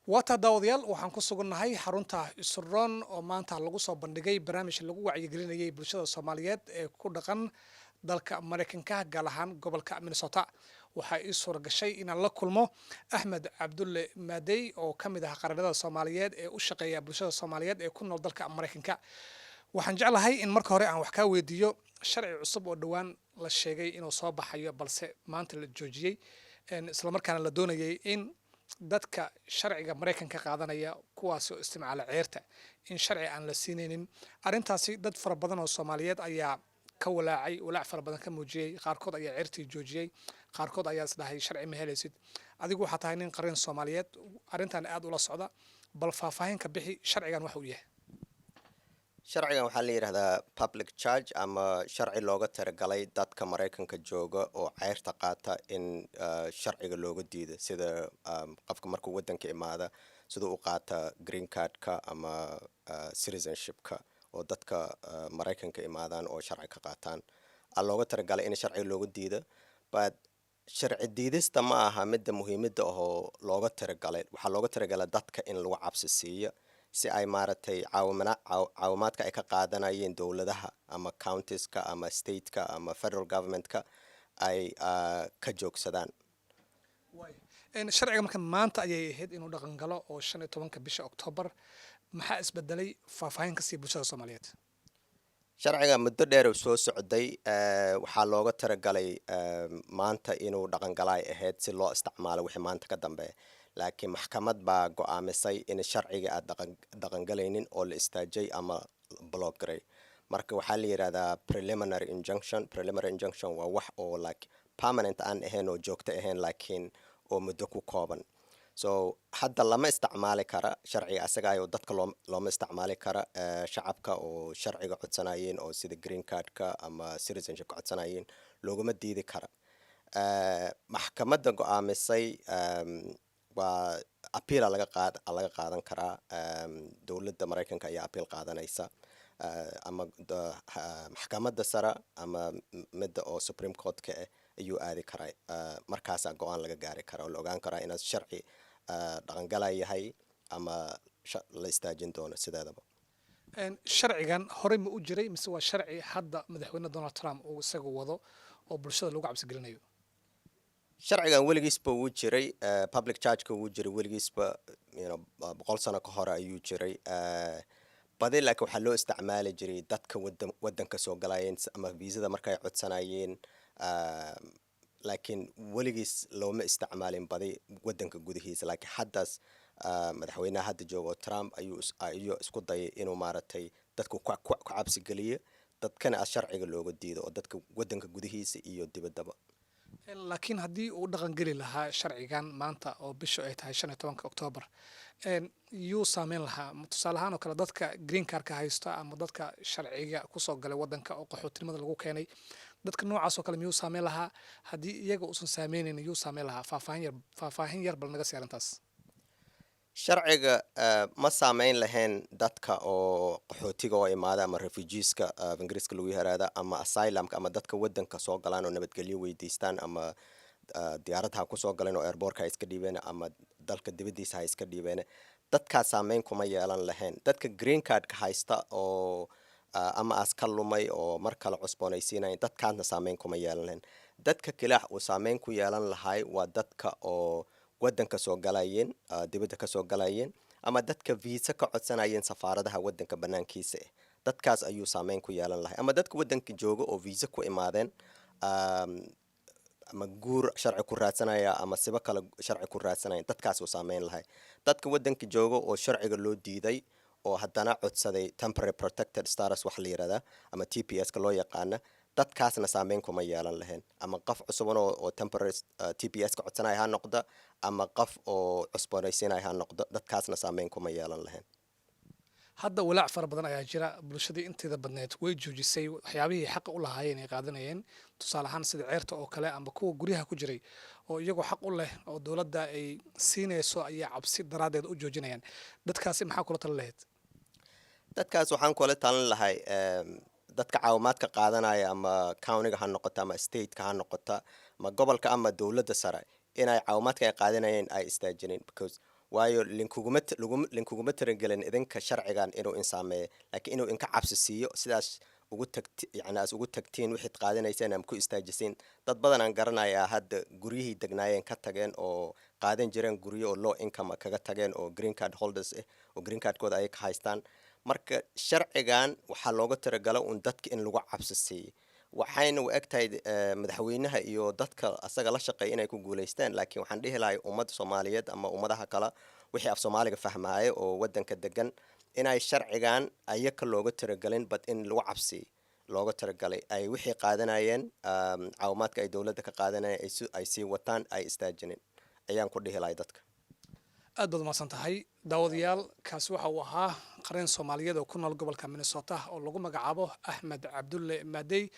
Waataa daawadayaal, waxaan ku sugannahay xarunta Isuroon oo maanta lagu soo bandhigay barnaamij lagu wacyigelinayay bulshada Soomaaliyeed ee ku dhaqan dalka Maraykanka, gaar ahaan gobolka Minnesota. Waxaa ii suura gashay inaan la kulmo Axmed Cabdulle Maadey oo ka mid ah qaranada Soomaaliyeed ee u shaqeeya bulshada Soomaaliyeed ee ku nool dalka Maraykanka. Waxaan jeclahay in marka hore aan wax kaa weydiiyo sharci cusub oo dhowaan la sheegay inuu soo baxayo, balse maanta la joojiyey, islamarkaana la doonayay in dadka sharciga Maraykanka qaadanaya, kuwaasi oo isticmaala ceerta, in sharci aan la siinaynin. Arrintaasi dad fara badan oo Soomaaliyeed ayaa ka walaacay, walaac fara badan ka muujiyey. Qaarkood ayaa ceertii joojiyey, qaarkood ayaa isdhahay sharci ma helaysid. Adigu waxaa tahay nin qarin Soomaaliyeed, arrintan aad ula socda. Bal faahfaahin ka bixi sharcigan waxa uu yahay. Sharcigan waxaa la yidhahdaa public charge ama sharci looga talagalay dadka Maraykanka jooga oo ceyrta qaata in sharciga looga diido, sida qofka markuu wadanka imaada siduu u qaata green cardka ama citizenshipka, oo dadka Maraykanka imaadaan oo sharci ka qaataan a looga talagalay in sharciga looga diido. But sharci diidista ma aha midda muhiimada ahoo looga talagalay. Waxaa looga talagalay dadka in lagu cabsi siiyo si ay maaragtay caawimaadka ay ka qaadanayeen dowladaha ama counties-ka ama stateka ama federal governmentka ay ka joogsadaan. Sharciga marka maanta ayay ahayd inuu dhaqan galo oo 15-ka bisha Octoobar. Maxaa isbedelay? Faahfaahin ka sii bulshada Soomaaliyeed. Sharciga muddo dheer soo socday. Waxaa looga talagalay maanta inuu dhaqangalaay ahayd si loo isticmaalo wixii maanta ka dambeeya, laakiin maxkamad baa go-aamisay in sharciga aad dhaqangalaynin oo la istaajay ama block garay. Marka waxaa la yidhahdaa preliminary injunction. Preliminary injunction waa wax oo like permanent aan ahayn oo joogto ahayn, laakiin oo muddo ku kooban. So hadda lama isticmaali kara sharciga asagayo, dadka looma isticmaali kara, shacabka oo sharciga codsanayeen oo sida green cardka ama citizenshipka codsanayeen looguma diidi kara. Maxkamadda go-aamisay waa appeal-a laga qaadan karaa. Dowladda Maraykanka ayaa appeal qaadanaysa, ama maxkamadda sare ama midda oo Supreme Court-ka ah ayuu aadi karaa. Markaasaa go-aan laga gaari karaa oo la ogaan karaa inaad sharci dhaqangala yahay ama la istaajin doono sideedaba. Sharcigan horey ma u jiray mise waa sharci hadda madaxweyne Donald Trump uu isagu wado oo bulshada lagu cabsigelinayo? Sharcigan weligiisba wuu jiray. Public chargeka wuu jiray weligiisba, 100 sano ka hore ayuu jiray. Badi laakiin waxaa loo isticmaali jiray dadka wadanka soo galayeen ama viisada markay codsanayeen, laakiin weligiis looma isticmaalin badi wadanka gudihiisa. Laakiin haddaas madaxweynaha hadda joogo Trump ayuu isku dayay inuu maaragtay dadku ku cabsi geliyo, dadkana as sharciga looga diido oo dadka wadanka gudihiisa iyo dibaddaba. Laakiin haddii uu dhaqan geli lahaa sharcigan maanta oo bishu ay tahay 15-ka Oktoobar, yuu saameyn lahaa? Tusaale ahaan oo kale, dadka green cardka haysta ama dadka sharciga kusoo galay wadanka oo qaxootinimada lagu keenay, dadka noocaas oo kale miyuu saameyn lahaa? Haddii iyaga uusan saameynayn, yuu saameyn lahaa? Faahfaahin yar bal naga sii arrintaas. Sharciga ma saameyn lahayn dadka oo qaxootiga oo imaada ama refugeeska af Ingiriiska lagu yiraahda ama asylumka ama dadka wadanka soo galaan oo nabadgelyo weydiistaan, ama diyaarad ha kusoo galeen oo airportka ha iska dhiibeen ama dalka dibadiisa ha iska dhiibeen, dadkaas saameyn kuma yeelan lahayn. Dadka green cardka haysta oo ama aas ka lumay oo mar kale cusboonaysiinayn, dadkaasna saameyn kuma yeelan lahayn. Dadka kilaax uu saameyn ku yeelan lahay waa dadka oo wadanka soo galayeen, dibadda kasoo galayeen, ama dadka visa ka codsanayeen safaaradaha wadanka banaankiisa ah. Dadkaas ayuu saameyn ku yeelan lahay, ama dadka wadanka jooga oo visa ku imaadeen, ama guur sharci ku raadsanaya ama sibo kale sharci ku raadsanaya, dadkaas uu saameyn lahay. Dadka wadanka jooga oo sharciga loo diiday oo haddana codsaday temporary protected status wax la yirahdaa ama TPS ka loo yaqaana, dadkaasna saameyn kuma yeelan lahayn. Ama qof cusuban oo temporary TPS ka codsanaya ha noqda ama qof oo cusboonaysiinaya ha noqdo, dadkaasna saameyn kuma yeelan lahayn. Hadda walaac fara badan ayaa jira. Bulshadii inteeda badneed way joojisay waxyaabihii xaqa u lahaayeen ay qaadanayeen, tusaale ahaan sida ceerta oo kale, ama kuwa guryaha ku jiray oo iyagoo xaq u leh oo dowladda ay siinayso ayaa cabsi daraaddeed u joojinayaan. Dadkaasi maxaa kula tali lahayd? Dadkaas waxaan kula talin lahay, dadka caawimaadka qaadanaya, ama countyga ha noqota ama stateka ha noqota ama gobolka ama dowladda sare, inay caawimaadka ay qaadanayeen ay istaajinin, because Waayo linkuguma talagelin idinka sharcigan inuu in saameeyo, laakiin inuu inka cabsi siiyo, sidaas ugu tagti, yani aas ugu tagtiin wixid qaadanayseen ama ku istaajisiin. Dad badan aan garanayaa hadda guryihii degnaayeen ka tageen oo qaadan jireen guryo oo low income kaga tageen oo green card holders ah oo green cardkooda ay ka haystaan. Marka sharcigan waxaa looga talagala un dadka in lagu cabsi siiyo, waxayna u eg tahay madaxweynaha iyo dadka asaga la shaqeeya inay ku guuleysteen. Laakiin waxaan dhihi lahay ummadda Soomaaliyeed ama ummadaha kale wixii af Soomaaliga fahmaayo oo wadanka degan inay sharcigan ayaka looga talagelin, but in lagu cabsi looga talagalay, ay wixii qaadanayeen, caawimaadka ay dowladda ka qaadanayeen ay sii wataan, ay istaajinin ayaan ku dhihi lahay dadka. Aad baad umahadsan tahay. Daawadayaal, kaasi waxa uu ahaa qareen Soomaaliyeed oo ku nool gobolka Minnesota oo lagu magacaabo Axmed Cabdulle Maadey,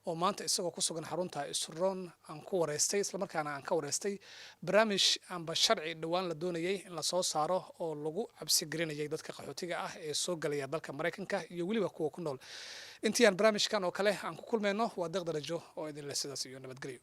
oo maanta isagoo ku sugan xarunta Isuroon aan ku wareystay, islamarkaana aan ka wareystay barnaamij amba sharci dhowaan la doonayay in lasoo saaro oo lagu cabsi gelinayay dadka qaxootiga ah ee soo galaya dalka Maraykanka iyo weliba kuwa ku nool. Intii aan barnaamijkan oo kale aan ku kulmayno, waa Deeq Darajo oo idin leh sidaas iyo nabadgelyo.